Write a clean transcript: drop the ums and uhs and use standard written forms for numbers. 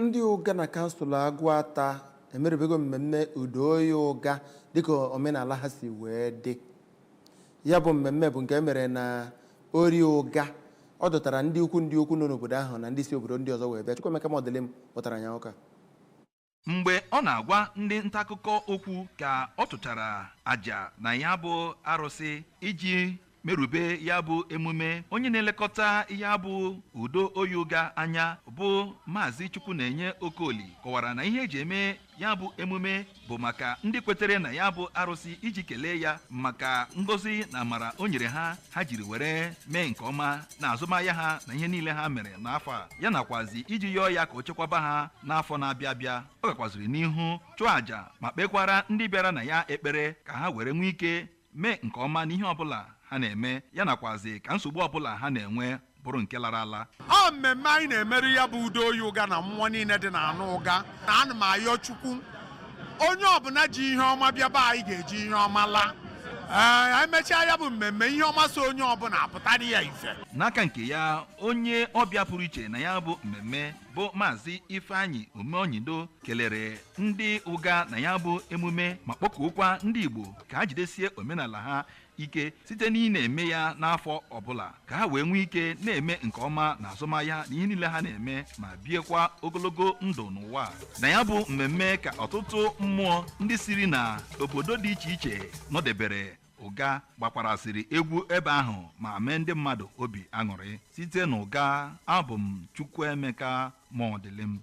Ndị Ụga na kansụl Agụata emerubego mmemme Udoyi Ụga dịka omenala ha si wee dị. Ya bụ mmemme bụ nke e mere na Ori Ụga. Ọ dọtara ndị ukwu nọ n'obodo ahụ na ndị si obodo ndị ọzọ wee bịa. Chukwuemeka Modilim pụtara ya ụka. Mgbe ọ na-agwa ndị nta akụkọ okwu ka ọ tụchara àjà na ya bụ arụsị iji merube ya bụ emume, onye na-elekọta ya bụ Udo Oyi Ụga anya, bụ Maazị Chukwunenye Okoli, kọwara na ihe eji eme ya bụ emume bụ maka ndị kwetere na ya bụ arụsị iji kelee ya maka ngọzi na amara o nyere ha, ha jiri were mee nke ọma na azụmahịa ha na ihe niile ha mere n'afọ a, ya nakwazi iji yọọ ya ka o chekwaba ha n'afọ na-abịa abịa. Ọ gakwaziri n'ihu chụọ àjà ma kpekwara ndị bịara na ya ekpere ka ha were nwee ike mee nke ọma n'ihe ọbụla ha na-eme, ya nakwazi ka nsogbu ọbụla ha na-enwe bụrụ nke lara ala. Ọ mmemme anyị na-emeri ya bụ Udo Oyi Ụga na mmụọ niile dị n'anụ ụga na ana m ayọ Chukwu, onye ọbụla ji ihe ọma bịa be anyị ga-eji ihe ọma laa. Ee, emechaa ya bụ mmemme, ihe ọma so onye ọbụla apụtara ya ife. N'aka nke ya, onye ọbịa pụrụ iche na ya bụ mmemme, bụ Maazị Ifeanyị Omeonyido, kelere ndị Ụga na ya bụ emume ma kpọkuokwa ndị Igbo ka ha jidesie omenala ha ike site n'ị na-eme ya n'afọ ọbụla, ka ha wee nwee ike na-eme nke ọma na azụmahịa na ihe niile ha na-eme ma biekwa ogologo ndụ n'ụwa. Na ya bụ mmemme ka ọtụtụ mmụọ ndị siri na obodo dị iche iche nọdebere Ụga gbakwarasịrị egwu ebe ahụ ma mee ndị mmadụ obi aṅụrị. Site n'Ụga, abụ m Chukwuemeka Mọdịlim.